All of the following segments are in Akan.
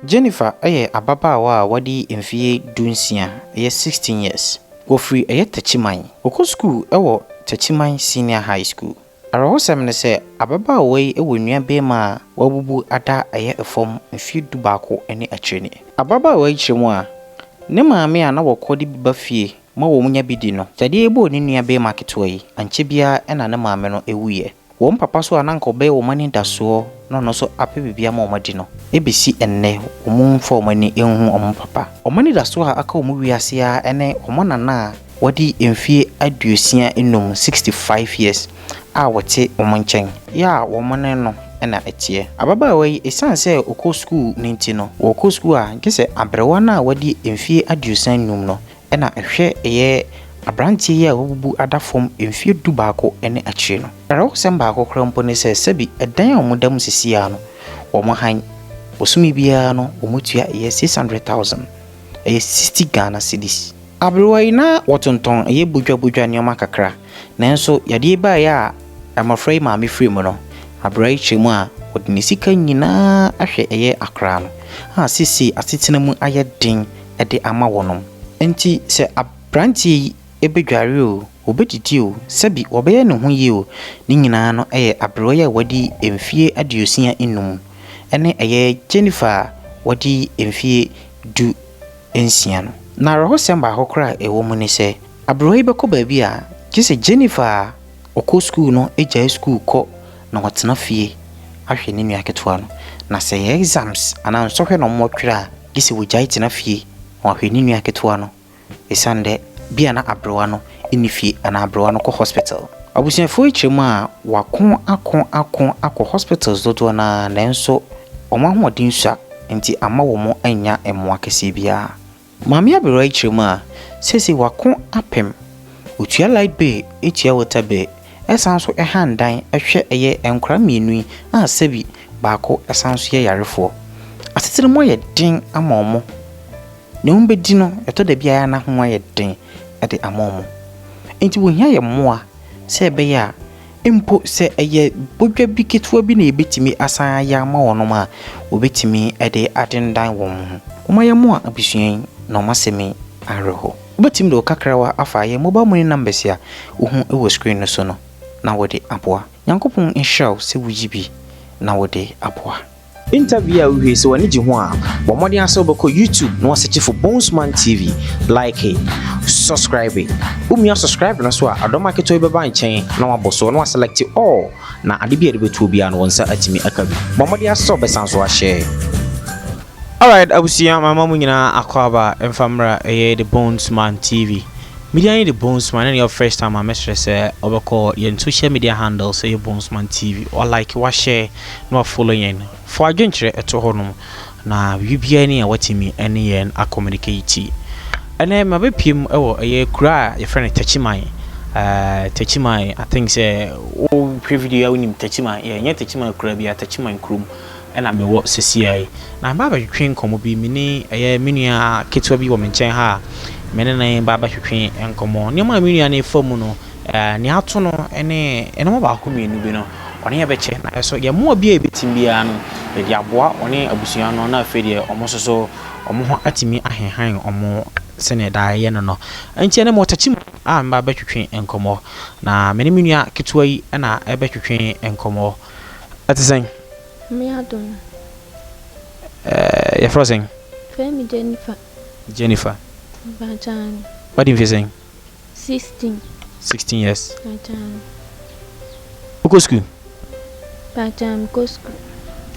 Jennifer yɛ ababaawa a wadi mfeɛ 16, ɛyɛ 16 years. Wɔfiri ɛyɛ Techiman. Ɔkɔ sukuu wɔ Techiman Senior High School. Awerɛhosɛm ne sɛ ababaawa yi wɔ nua barima a wabubu ada ɛyɛ fam mfeɛ 11 ne akyire nie. Ababaawa yi kyerɛ mu a, ne maame a na wɔkɔ de bi ba fie ma wɔn nya bi di no, yadeɛ yi bɔɔ ne nua barima ketewa yi, ankyɛ biara na ne maame no wuiɛ. Wɔn papa so a na anka ɔbɛyɛ wɔn anidasoɔ na ɔno nso apɛ biribi ama wɔn adi no, bɛsi ɛnnɛ wɔmfa wɔn ani nhu wɔn papa. Wɔn anidasoɔ a aka wɔn wiase ara ne wɔn nana a wadi mfeɛ 65, 65 years, a ɔte wɔn nkyɛn yɛ a wɔn ne no na ɛteɛ. Ababaawa yi, ɛsiane sɛ ɔkɔ sukuu no nti no, ɔkɔ sukuu a, gye sɛ aberewa no a wadi mfeɛ 35 no na ɛhwɛ ɛyɛ aberanteɛ yi a wabubu ada fam mfeɛ 11 ne akyire no. Awerɛhosɛm baako koraa mpo ne sɛ, sɛbi ɛdan a wɔda mu seesei ara no, wɔn han, bosome biara no wɔtua ɛyɛ 600,000, ɛyɛ 60 Ghana cedis. Aberewa yi na wɔtontɔn ɛyɛ bodwabodwa nneɛma kakra, nanso yadeɛ baeɛ a mmɔfra yi maame firi mu no, aberewa yi kyerɛ mu a wɔde ne sika nyinaa ahwɛ ɛyɛ akwadaa no a seesei asetena mu ayɛ den de ama wɔnom. Enti sɛ aberanteɛ yi bɛdware o, ɔbɛdidi o, sɛbi ɔbɛyɛ ne ho yie o, ne nyinaa no yɛ aberewa yi a wadi mfeɛ 65 ne ɛyɛ Jennifer a wadi mfeɛ 16 no. Na awerɛhosɛm baako koraa a ɛwɔ mu ne sɛ, aberewa yi bɛkɔ baabi a, gye sɛ Jennifer a ɔkɔ sukuu no gyae sukuu kɔ na ɔtena fie ahwɛ ne nua ketewa no. Na sɛ ɛyɛ exams anaa nsɔhwɛ na wɔtwerɛ a, gye sɛ wɔgyae tena fie na wahwɛ ne nua ketewa no ɛsiane dɛ bi a na aberewa no nni fie anaa aberewa no kɔ hospital. Abusuafoɔ yi kyerɛ mu a, wɔako ako ako akɔ hospitals dodoɔ no ara nanso wɔn ahoɔden sua nti amma wɔn annya mmoa kɛseɛ biara. Maame aberewa yi kyerɛ mu a, seesei wako apem. Otua light bill, tua water bill, ɛsan nso han dan hwɛ ɛyɛ nkwadaa mmienu yi a sɛbi baako san nso yɛ yarefoɔ. Asetena mu ayɛ den ama wɔn. Nea wɔbɛdi no, ɛtɔ da bi a na ho ayɛ den de ama wɔn. Enti wɔhia yɛn mmoa sɛ ɛbɛyɛ a mpo sɛ ɛyɛ bodwa bi ketewa bi na yɛbɛtumi asan ayɛ ama wɔn a, wɔbɛtumi de adendan wɔn ho. Momma yɛmmoa abusua yi na wɔn asɛm yi awerɛho. Wobɛtumi de wo kakrawa afa yɛn mobile money numbers a wohu wɔ screen no so no na wode aboa. Nyankopɔn nhyira wo sɛ woyi bi na wode aboa. Interview a wohwɛ sɛ w'ani gye ho a, bɔ mmɔden asɛ wobɛkɔ YouTube na wasearch for Bonesman TV, like, subscribe. Womia subscribe no so a, adɔma ketewa bi bɛba nkyɛn na wabɔ so na waselect all na ade bi a yɛde bɛtuo biara no wɔn nsa atumi aka bi. Bɔ mmɔden asɛ wobɛsan so ahyɛ. Alright abusua, mama mu nyinaa akɔ aba mfa mmra ɛyɛ The Bonesman TV. Media ne The Bonesman ɛne your first time a mɛsrɛ sɛ ɔbɛkɔ yɛn social media handles ɛyɛ Bonesman TV. Walike, wahyɛ na wafollow yɛn. Fo adwenkyerɛ ɛto hɔ nom na biribiara ni a watumi ɛne yɛn acommunicate. Ɛnɛ mabɛpie mu ɛwɔ ɛyɛ kura a yɛfrɛ no Techiman. Techiman, I think sɛ wohwɛ video a wonim Techiman. Yɛ nyɛ Techiman kura bi a, Techiman kurom ɛna mewɔ sesia yi. Na mba abɛtwetwe nkɔmmɔ bi, me ne ɛyɛ me nua ketewa bi wɔ me nkyɛn ha a me ne ne ba abɛtwetwe nkɔmmɔ. Nneɛma a me nua no fa mu no, nea ato no ne nneɛma baako mmienu bi no, ɔne yɛ bɛkyɛ. Na ɛso yɛn mmoa bi a yɛbɛtumi biara no, yɛde aboa ɔne abusua no na afei deɛ ɔmo nso so ɔmo ho atumi ahenhan ɔmo sɛnea daa ɛyɛ no. Nti ɛnɛ mewɔ Techiman a mba abɛtwetwe nkɔmmɔ. Na me ne me nua ketewa yi ɛna ɛbɛtwetwe nkɔmmɔ. Ɛte sɛn? Me adom. Yɛfrɛ wo sɛn? Frɛ me Jennifer. Jennifer. Bajani. Wadi mfe sɛn? 16. 16 years. Bajani. Wokɔ sukuu? Bajani, mekɔ sukuu.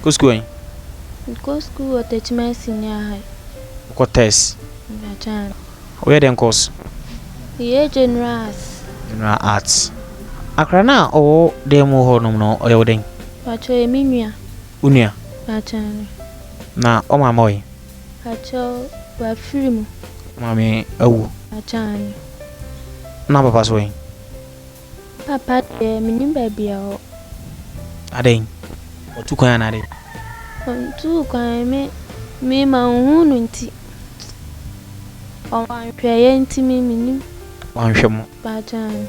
Kɔ sukuu ɛn? Mekɔ sukuu wɔ Techiman Senior High. Wokɔ TES? Bajani. Woyɛ dɛn course? Meyɛ General Arts. General Arts. Akwadaa no a ɔwɔ dan mu hɔ nom no, ɔyɛ wo dɛn? Pacho, yɛ me nua. Wo nua? Bajani. Na ɔmaame ɔyɛ? Pacho, wafiri mu. Maame awu? Bajani. Na papa so ɛ? Papa deɛ, menim baabi a ɔwɔ. Adɛn? Ɔtu kwan anaa dɛn? Ɔntuu kwan, me ma nhu no nti. Ɔwanhwɛeɛ nti me menim. Wanhwɛ mo? Bajani.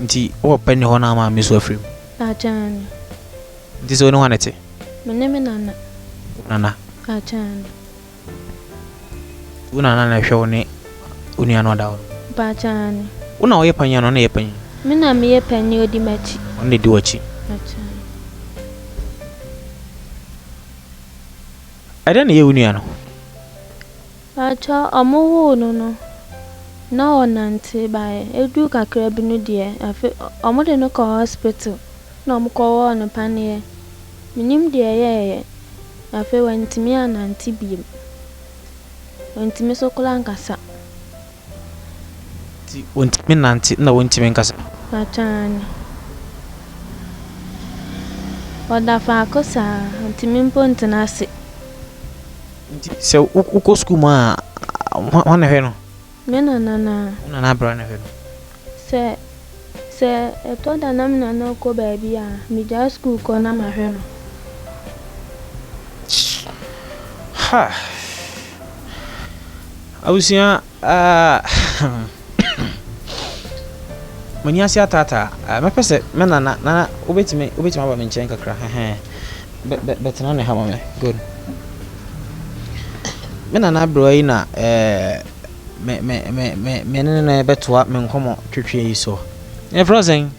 Nti wo papa ni hɔ na maame so afiri mu? Bajani. Nti sɛ wo ne hwan na ɛte? Me ne me nana. Wo nana? Mpakyɛ aane. Wo nana na ɛhwɛ wo ne wo nua no ɔda hɔ no? Mpakyɛ aane. Wo na woyɛ panyin anaa ɔno na ɛyɛ panyin? Me na meyɛ panyin odi m'akyi. Ɔno na edi w'akyi? Mpakyɛ aane. Ɛdɛn na ɛyɛ wo nua no? Mpakyɛ ɔmo woo no no na ɔnante baeɛ eduru kakra bi no deɛ afe ɔmo de no kɔ hospital na ɔmo kɔ wɔɔ no paneɛ. Menim deɛ ɛyɛɛyɛ. Afei wantumi annante bio. Wantumi nso koraa ankasa. Nti ontumi nnante na ontumi nkasa? Mpakyɛ aane. Ɔda faako saa, ontumi mpo ntena ase. Nti sɛ wokɔ sukuu mu a, hwan na ɛhwɛ no? Me nana no ara. Wo nana aberewa na ɛhwɛ no? Sɛ sɛ ɛtɔ da na me nana kɔ baabi a, megyae sukuu kɔ na mahwɛ no. Ha! Abusua, ah, m'ani ase ataataa. Ah, mɛpɛ sɛ me nana, nana, wobɛtumi, wobɛtumi aba me nkyɛn kakra. Hɛhɛn. Bɛ, bɛ, bɛtena ne ha ma me. Good. Me nana aberewa yi na eh, me me me me me ne no bɛtoa me nkɔmmɔ twetwe yi so. Yɛfrɛ wo sɛn?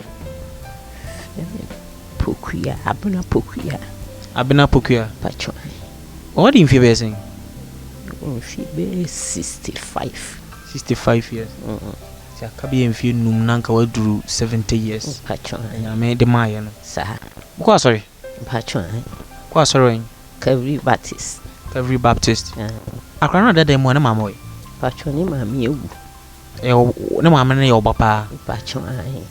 Pokuya, Abena Pokuya. Abena Pokuya. Pacho. Wɔde mfie bɛyɛ sɛn? Mfie bɛyɛ 65. 65 years. Nti aka bɛyɛ mfie num na nka waduru 70 years. Pacho. Nyame de maayɛ no. Saa. Wokɔ asɔre? Pacho. Kɔ asɔre wɛn? Calvary Baptist. Calvary Baptist. Akora no dada mu a ne maame wɔ? Pacho ne maame awu. Ɛyɛ ne maame no yɛ ɔba paa. Pacho ahe.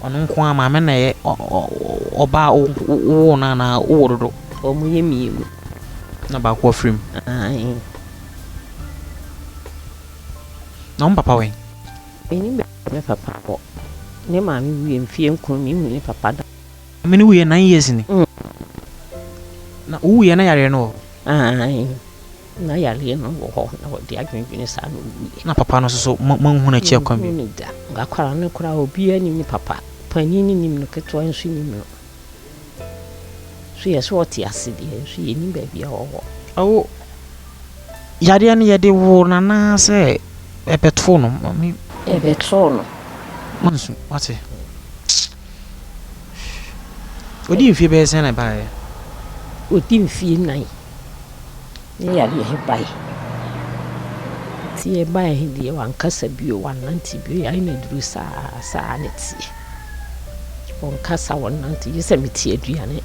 Ɔno nko ara maame na ɛyɛ ɔba a wowoo no anaa wowɔ dodo? Wɔn yɛ mmienu. Na baako afiri mu. Ahe. Na wɔn papa wɛn? Menim baabi me papa wɔ. Ne maame wuiɛ mfeɛ 9 mehu ne papa da. Maame no wuiɛ 9 years ni. Na owuiɛ na yareɛ no wɔ hɔ? Ae, na yareɛ no wɔ hɔ na wɔde adwendwene saa na owuiɛ. Na papa no nso so moanhu n'akyi akwan bi? Yɛnhu no da. Akwadaa no koraa obiara nim ne papa. Panin no nim no, ketewa nso nim no. So yɛ sɛ ɔte ase deɛ nso yɛnnim baabi a ɔwɔ. Awo, yareɛ no yɛde woo no anaasɛ ɛbɛtoo no? Ɛbɛtoo no. Mansu, wate? Ɔdii mfeɛ bɛyɛ sɛn na ɛbaeɛ? Ɔdi mfeɛ 4 ne yareɛ he baeɛ. Nti ɛbaeɛ he deɛ wankasa bio, wannante bio, yɛayɛ no aduro saa saa ne teɛ. Ɔnkasa, ɔnnante, gye sɛ mete aduane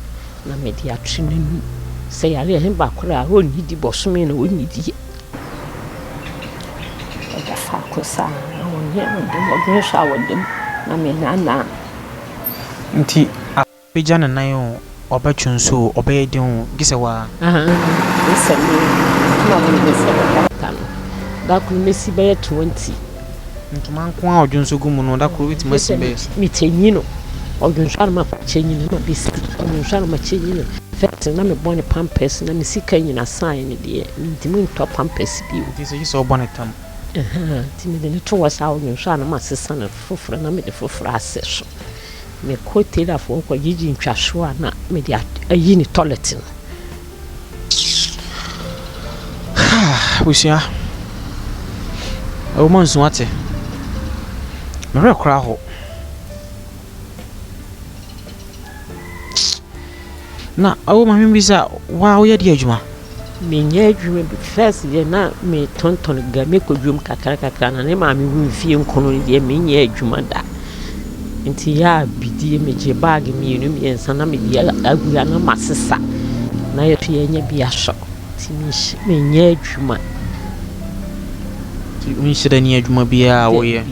na mede ato n'anum. Sɛ yareɛ he ba koraa a, ɔnnidi bɔsome na ɔnnidiiɛ. Ɔda faako saa, ɔnyɛ ɔda mu, ɔdwene so a ɔda mu na menanaa no. Nti abɛgya ne nan o, ɔbɛtwe nso o, ɔbɛyɛ den o, gye sɛ woa. Gye sɛ me, ntoma a mede sɛ ɔda no, da koro mɛsi bɛyɛ 20. Ntoma nko ara a ɔdwo nso gu mu no, da koro wobɛtumi asi bɛyɛ. Mekyɛnyi no, ɔdwo nso a na makyɛnyi no na mabɛsi, ɔdwo nso a na makyɛnyi no. First na mebɔ ne pampers na me sika nyina saeɛ no deɛ, mentumi ntɔ pampers bio. Nti sɛ gye sɛ wobɔ ne tam. Nti mede no to hɔ saa, ɔdwo nso a na masesa no foforɔ na mede foforɔ asɛ so. Mekɔ tailorfoɔ kɔgyegye ntwasoɔ a na mede ayi ne toilet no. Abusua, ɛwɔ mu nso ate. Me werɛ koraa how. Na awo ma membisa, wo a woyɛ deɛ adwuma? Menyɛ adwuma bi. First deɛ na metontɔn ga mekɔ dwom kakra kakra na ne maame wu mfie 9 no deɛ menyɛ adwuma da. Nti yɛ a bidie megye bag 2 3 na mede agu ha na masesa na yɛto yɛanya bi asɔ. Nti menyɛ adwuma. Nti wonhyɛ da ni adwuma biara a woyɛ?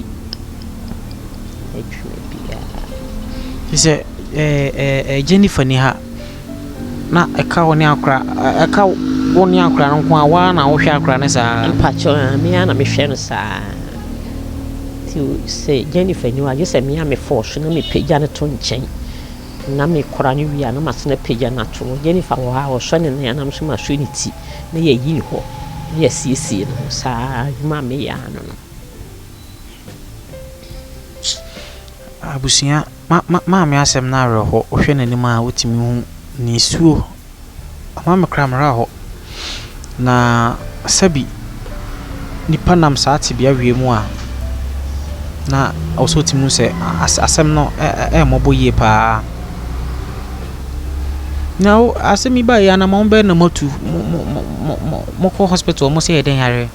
Adwuma biara. Nti sɛ Jennifer ni ha na ɛka wo ne akora, ɛka wo ne akora no nko a, woara na wohwɛ akora no saa? Mpakyɛ, me ara na mehwɛ no saa. Nti sɛ Jennifer ni hɔ a, gye sɛ me ara me force na mepagya no to nkyɛn. Na mekora no wie a, na masene apagya no ato hɔ. Jennifer wɔ hɔ a, ɔsɔ ne nan a, na me nso masɔ ne ti na yɛayi ne hɔ na yɛasiesie ne ho saa adwuma a meyɛ ano no. Abusua, ma ma maame asɛm no awerɛhɔ. Wohwɛ n'anim a wotumi hu nisuo. Ama me koraa me werɛ ahow. Na sɛbi nipa nam saa tebea wei mu a, na ɛwɔ sɛ ɔtumi hu sɛ asɛm no ɛyɛ mmɔbɔ yie paa. Na wo asɛm yi baeɛ yi anammɔn bɛn na moatu? Mo mo mo mo mokɔ hospital wɔn sɛ ɛyɛ dɛn yareɛ?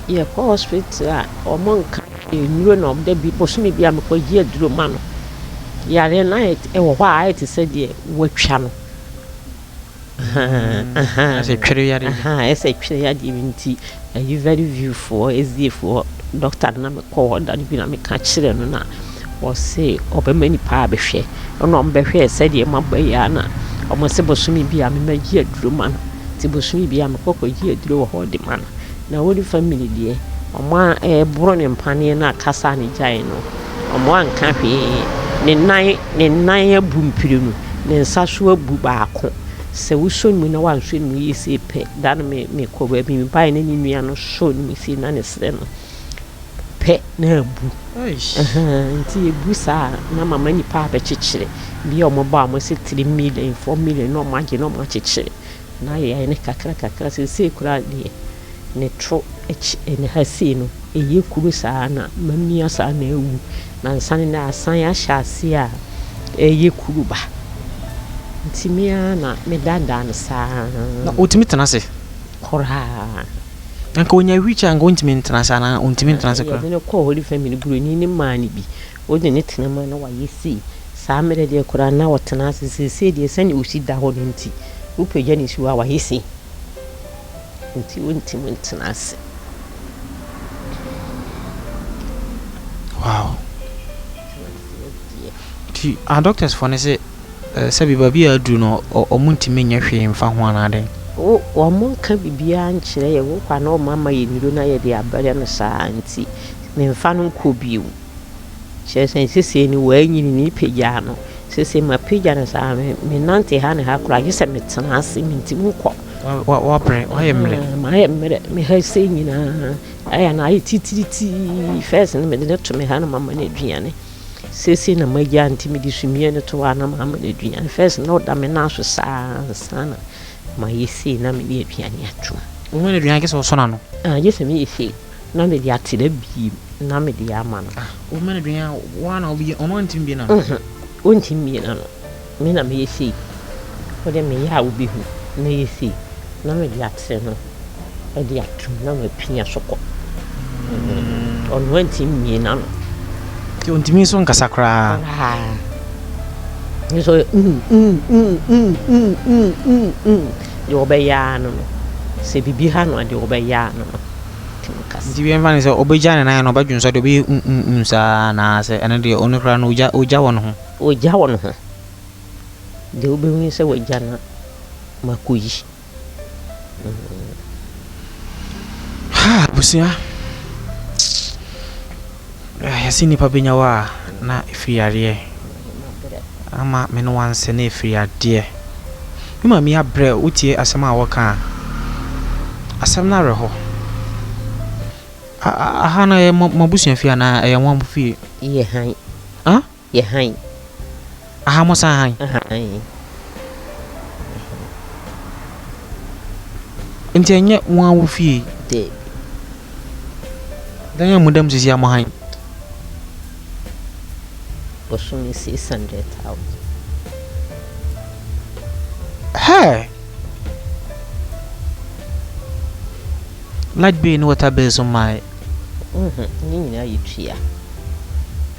Yɛkɔ hospital a wɔn nka nnuro na wɔn da bi bosome bi a mekɔgye aduro ma no. Yareɛ no ayɛ ɛwɔ hɔ a ayɛ te sɛ deɛ wɔatwa no. Ɛsɛ twere yadeɛ bi. Ɛsɛ twere yadeɛ bi nti ɛyi very view foɔ SDA foɔ doctor no na mekɔ hɔ da no bi na meka kyerɛ no na ɔse ɔbɛma nipa abɛhwɛ ɛna ɔmo bɛhwɛɛ sɛdeɛ maba yi a na ɔmo se bosome bi a memɛgye aduro ma no nti bosome bi a mekɔ kɔgye aduro wɔ hɔ de ma no na Holy Family deɛ ɔmo a ɛboro ne mpaneɛ no a kasa ne gyae no ɔmo anka hwee. Ne nan abu mprenu, ne nsa so abu baako. Sɛ wosɔ ne mu na wansɔ ne mu yie sei pɛ, da no me mekɔ baabi mebaeɛ na ne nua no sɔɔ ne mu sei na ne serɛ no pɛ na abu. Nti ebu saa na mama nipa abɛkyekyere. Bi a ɔmo ba a ɔmo sɛ 3 million, 4 million na ɔmo agye na ɔmo akyekyere. Na ayɛ ne kakra kakra. Seesei koraa deɛ ne to akyi ne ha sei no ɛyɛ kuru saa na mamia saa na awu. Na nsa no na asan ahyɛ ase a ɛyɛ kuru ba. Nti me ara na medaadaa no saa. Na wotumi tena ase? Koraa. Nka onya wheelchair nka ontumi ntena ase anaa ontumi ntena ase koraa? Yɛde no kɔɔ Holy Family, buroni ne maa no bi. Wode ne tena mu a na wayɛ sei. Saa mmerɛ deɛ koraa na ɔtena ase. Seesei deɛ sɛnea osi da hɔ no nti, wopagya ne si hɔ a wayɛ sei. Nti wontumi ntena ase. Wow. Nti a doctors foɔ no sɛ sɛbi baabi a aduru no ɔmo ntumi nyɛ hwee mfa ho anaa dɛn? Wo wɔn nka biribiara nkyerɛ yɛn. Wokɔ a na wɔn ama yɛn nnuro na yɛde abrɛ no saa nti memfa no nkɔ bio. Kyerɛ sɛ seesei no wanyini ne pagya no. Seesei mapagya no saa menante ha ne ha koraa gye sɛ metena ase mentumi nkɔ. Wabrɛ, wayɛ mmerɛ. Mayɛ mmerɛ. Me ha sei nyinaa ayɛ na ayɛ titiritii. First no mede no to me ha na mama no aduane. Seesei na magya nti mede sumiiɛ no to hɔ a na mama no aduane. First na ɔda me nan so saa ansa na mayɛ sei na mede aduane atom. Woma no aduane gye sɛ wosɔ n'ano? Ah, gye sɛ meyɛ sei na mede atena biem na mede ama no. Ah, woma no aduane a wo ara na wobɛyɛ, ɔno antumi bie n'ano? Ɔntumi mmie n'ano. Me na meyɛ sei. Wode meyɛ a wobɛhu. Mɛyɛ sei na mede atere no de atom na mapia so kɔ. Ɔno antumi mmie n'ano. Nti ɔntumi nso nkasa koraa? Koraa. Nso mm mm mm mm mm mm mm mm deɛ ɔbɛyɛ ara no no. Sɛ biribi ha no a deɛ ɔbɛyɛ ara no no. Ntumi nkasa. Nti yɛmfa no sɛ ɔbɛgya ne nan no ɔbɛdwonsɔ deɛ ɔbɛyɛ mm mm mm saa anaasɛ ɛno deɛ ɔno koraa no ɔgya ɔgya wɔ ne ho? Ɔgya wɔ ne ho. Deɛ wobɛhu ne sɛ wagya na makɔyi. Ha abusua, yɛse nnipa bɛnya wo a na ɛfiri yareɛ. Ama me ne wansɛ na ɛfiri yadeɛ. Me maame yi abrɛ wotie asɛm a wɔka a, asɛm no awerɛhɔ. Aha no ɛyɛ mo abusua fie anaa ɛyɛ mo fie? Yɛ han. Huh? Yɛ han. Aha mo san han? Han. Nti ɛnyɛ mo ara wo fie? Daabi. Dan a mo da mu sisi a mo han? Bosome 600,000. Hey! Light bill ne water bill so mmae. Ne nyinaa yɛ tua.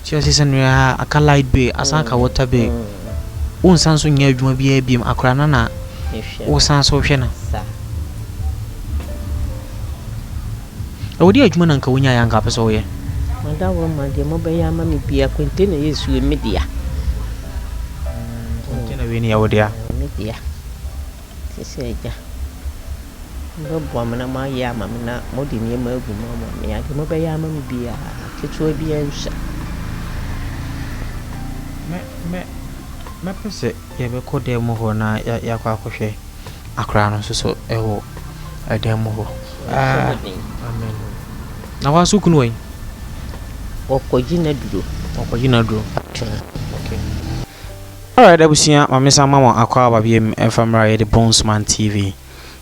Tua 600 a aka light bill asan aka water bill. Wonsan so nyɛ adwuma biara biom akora no na wosan so hwɛ no. Saa. Ɛwɔ deɛ adwuma na nka wonyaeɛ anka wopɛ sɛ woyɛ? Madaworo ma deɛ mobɛyɛ ama me bia container yɛ suo me dea. Container wei ne yɛ wo dea? Me dea. Te sɛ agya. Mobɛboa me na moayɛ ama me na mode nneɛma agu mu ama me. Adeɛ mobɛyɛ ama me biara ketewa biara nsua. Mɛpɛ sɛ yɛbɛkɔ dan mu hɔ na yɛakɔ akɔhwɛ akwaraa no nso so ɛwɔ ɛdan mu hɔ. Amen. Na waso kunu wɔ yi? Ɔkɔgye n'aduro. Ɔkɔgye n'aduro. Okay. Alright. Alright abusua ma me nsa ma mo akɔ aba biom ɛmfa mmra yɛde Bonesman TV.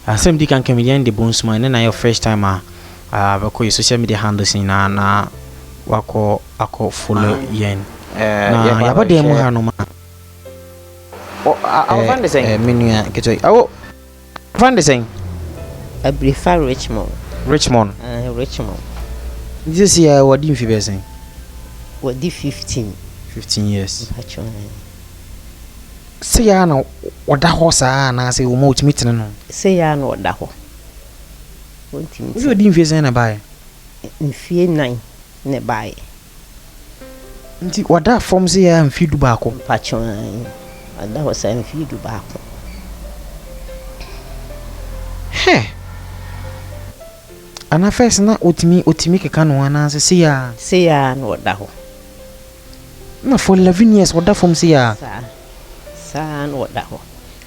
Asɛm di kan ka me din de Bonesman ne na yɛ first time a bɛkɔ yɛ social media handles nyinaa na wakɔ akɔ follow yɛn. Na yɛaba dan mu ha nom a. Awofan de sɛn? Me nua ketewa yi. Awo Fan de sɛn? Abirifa Richmond. Richmond. Uh, Richmond. Nti sisi a wɔde mfe bɛyɛ sɛn? Wɔde 15. 15 years. Sɛ yɛ na ɔda hɔ saa anaasɛ wɔn a wɔtumi tene no? Sɛ yɛ na ɔda hɔ. Wɔntumi tene. Wosɛ ɔdi mfe sɛn na ɛbaeɛ? Mfie nan na ɛbaeɛ. Nti wada fam sɛ yɛ mfe 11. Mpakyɛw aane. Wada hɔ saa mfe 11. Hɛ! Ana first na otumi otumi keka ne ho anaasɛ sei ara? Sei ara na ɔda hɔ. Na for 11 years ɔda fam sei ara? Saa. Saa na ɔda hɔ.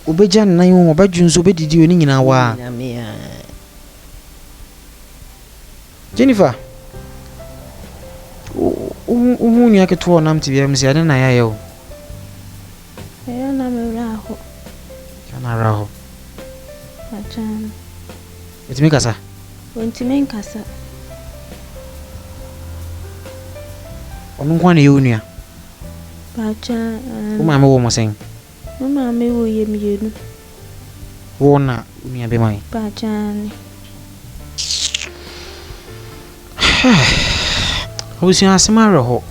Obegya ne nan o, ɔbɛdwo nso, obedidi o, ne nyinaa waa. Ne nyinaa me ara. Jennifer, wo wo wo nua ketewa a ɔnam tebea mu sei, adɛn na yɛayɛ wo? Ɛyɛ a na me werɛ aho. Ɛyɛ a na werɛ aho. Akyɛn. Ɔtumi kasa? Ɔntumi nkasa. Ɔno nko ara na ɛyɛ wo nua? Akyɛn. Wo maame wɔ mo sɛn? Me maame wɔ yɛ mienu. Wo na wo nua bɛma yi? Akyɛn. Abusua asɛm awerɛhɔ.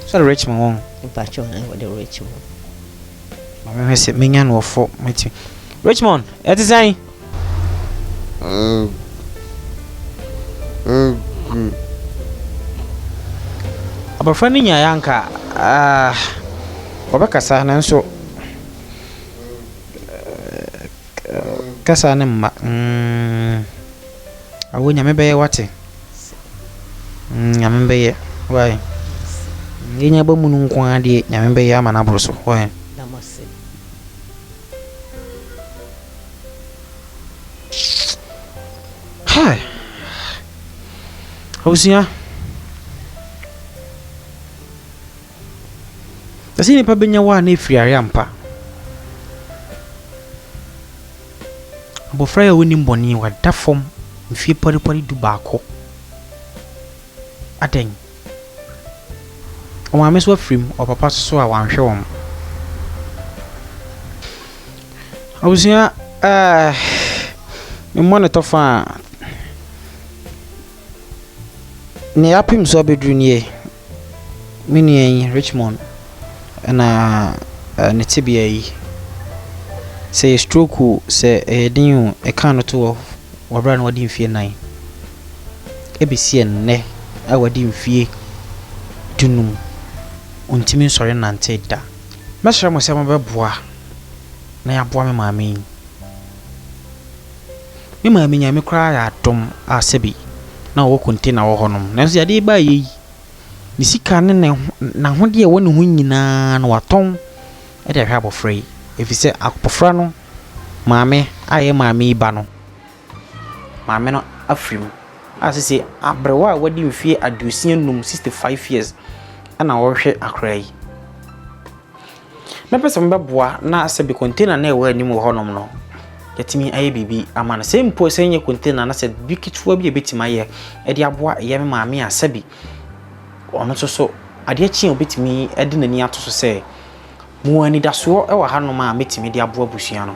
Sɛ Richmond wɔn. Mpakyɛw na wɔde Richmond. Ma mehwɛ sɛ menya no ɔfɔ mɛtumi. Richmond, ɛte sɛn? Abɔfra no nyaeɛ anka ah, ɔbɛkasa nanso kasa no mma. Mm. Awo Nyame bɛyɛ wate. Mm, Nyame bɛyɛ. Why? Yɛnya ba mu no nko ara deɛ Nyame bɛyɛ ama no aboro so. Why? Hi. Abusua. Ɛsɛ nipa bɛnya wo a na ɛfiri are ampa. Abɔfra yi a ɔnnim bɔne yi, wada fam mfeɛ paripari 11. Adɛn? Ɔmaame nso afiri mu, ɔpapa nso so a wanhwɛ wɔn. Abusua, ɛɛ, memmɔ ne tɔfa a, Nea apem so abɛduru nie, me nua yi Richmond na ne tebea yi. Sɛ ɛyɛ stroke o, sɛ ɛyɛ den o, ɛkaa no to hɔ wɔ berɛ a na wadi mfeɛ nnan. Ɛbɛsi ɛnnɛ a wadi mfeɛ 15, ɔntumi nsɔre nnante da. Mɛsrɛ mo sɛ mobɛboa na yɛaboa me maame yi. Me maame Nyame koraa yɛ adom a sɛbi na ɔwɔ container wɔ hɔ nom nanso yadeɛ yi baeɛ yi ne sika ne ne n'ahodeɛ a ɛwɔ ne ho nyinaa no watɔn de ahwɛ abɔfra yi ɛfiri sɛ abɔfra no maame a ɛyɛ maame yi ba no maame no afiri mu a sese aberewa a wadi mfeɛ 65, 65 years ɛna ɔrehwɛ akora yi. Mɛpɛ sɛ mobɛboa na sɛbi container no a ɛwɔ anim wɔ hɔnom no, yɛatumi ayɛ biribi ama no. Sɛ mpo sɛ ɛnyɛ container na sɛ biribi ketewa bi a ɛbɛtumi ayɛ de aboa ɛyɛ me maame a sɛbi ɔno nso so adeɛ kye a ɔbɛtumi de n'ani ato so sɛ mowɔ anidasoɔ wɔ hanom a mɛtumi de aboa abusua no.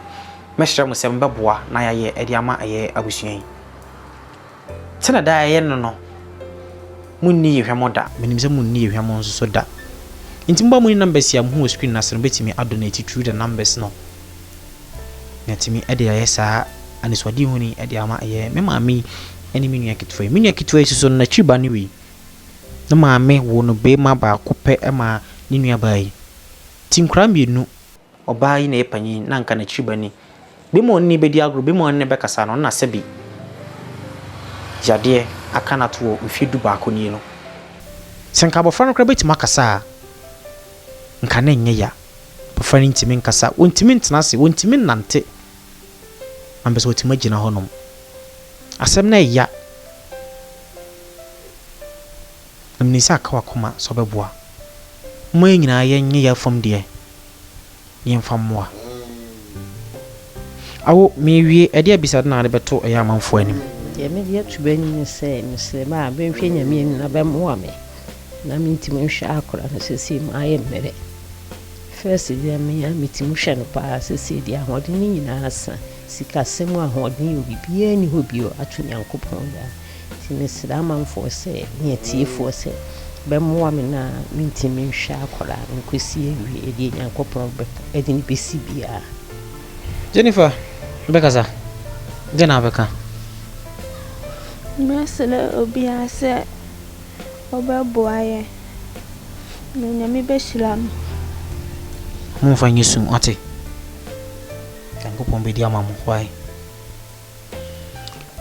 Mɛsrɛ mo sɛ mobɛboa na yɛayɛ de ama ɛyɛ abusua yi. Sɛnea daa yɛyɛ no no, munni yɛn hwammɔ da. Minim sɛ munni yɛn hwammɔ nso so da. Enti momma munni numbers yi a muhu wɔ screen no ase no betumi adonate through the numbers no na atumi de ayɛ saa anisoadehunu yi de ama ɛyɛ me maame yi ne me nua ketewa yi. Me nua ketewa yi soso no n'akyiri ba ne wei. Ne maame woo no barima baako pɛ maa ne nuabaa yi. Nti nkwadaa mmienu. Ɔbaa yi na ɛyɛ panyin na anka n'akyiri ba ni. Bem a ɔne no bɛdi agorɔ, bem a ɔne no bɛkasa no, ɔno na sɛbe yadeɛ aka no ato hɔ mfeɛ 11 nie no. Sɛ nka abɔfra no koraa bɛtumi akasa a, nka na ɛnyɛ ya. Abɔfra no ntumi nkasa, ɔntumi ntena ase, ɔntumi nnante. Na mepɛ sɛ ɔtumi agyina hɔnom. Asɛm no ɛya. Na menim sɛ aka w'akoma sɛ ɔbɛboa. Momma yɛn nyinaa yɛnyɛ yɛn fam deɛ. na yɛmfa mmoa. Awo, merewie, ɛdeɛ abisade na wode bɛto ɛyɛ amanfoɔ anim? Deɛ mede ato bɛ anim ne sɛ, mesrɛ bɛ a bɛnhwɛ Nyame anim na bɛmmoa me na mentimi nhwɛ akora no sesei mayɛ mmerɛ. First deɛ me a metimi hwɛ no paa, sesei deɛ ahoɔden no nyinaa asa, sikasɛm mu ahoɔden o, biribiara nni hɔ bio ato Nyankopɔn daa. Nti mesrɛ amanfoɔ sɛ ne atiefoɔ sɛ bɛmmoa me na mentimi nhwɛ akora no nkɔsi awieɛ deɛ Nyankopɔn de no bɛsi biara. Jennifer bɛkasa, dɛn na wobɛka? Mɛsrɛ obiara sɛ ɔbɛboa yɛn na Nyame bɛhyira no. Momfa nyɛ sum, wate? Nyankopɔn bɛdi ama mo, why?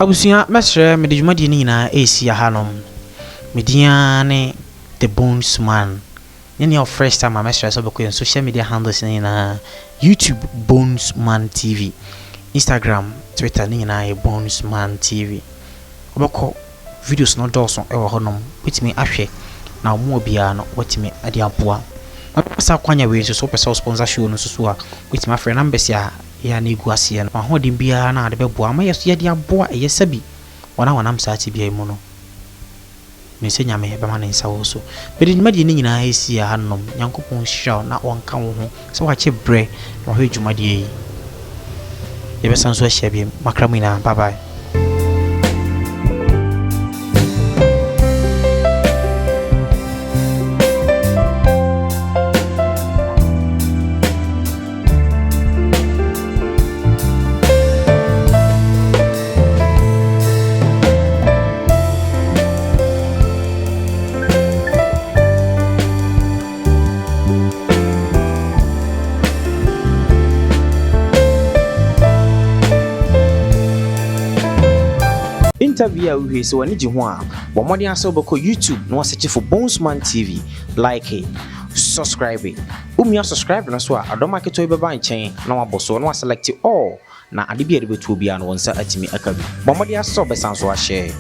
Abusua, mɛsrɛ mede dwumadie no nyinaa ɛresi ahanom. Me din ara ne The Bones Man. Ne nea ɔfrɛ star ma mɛsrɛ sɛ wobɛkɔ yɛn social media handles no nyinaa, YouTube Bones Man TV, Instagram, Twitter ne nyinaa yɛ Bones Man TV. Wobɛkɔ videos no dɔɔso wɔ hɔnom, wobɛtumi ahwɛ na wɔn mu biara no watumi de aboa. Na saa kwanya wei nso so wopɛ sɛ wo sponsor show no nso so a, wobɛtumi afrɛ numbers a ɛyɛ a na ɛgu aseɛ no. W'ahoɔden biara no a wode bɛboa ama yɛ so yɛde aboa ɛyɛ sɛbi wɔn a wɔnam saa tebea yi mu no. Menim sɛ Nyame bɛma ne nsa wɔ so. Mede dwumadie no nyinaa resi ha nom. Nyankopɔn nhyira wo na ɔnka wo ho sɛ wakye berɛ na wahwɛ dwumadie yi. Yɛbɛsan so ahyia biom. Makra mo nyinaa. Bye bye. Interview a wohwɛ sɛ w'ani gye ho a, bɔ mmɔden ara sɛ wobɛkɔ YouTube na woasɛkye for Bonesman TV, like, subscribe. Womia subscribe no so a, adɔma ketewa bi bɛba nkyɛn na wabɔ so na waselect all na ade bi a yɛde bɛto obiara no wo nsa atumi aka bi. Bɔ mmɔden ara sɛ wobɛsan so ahyɛ.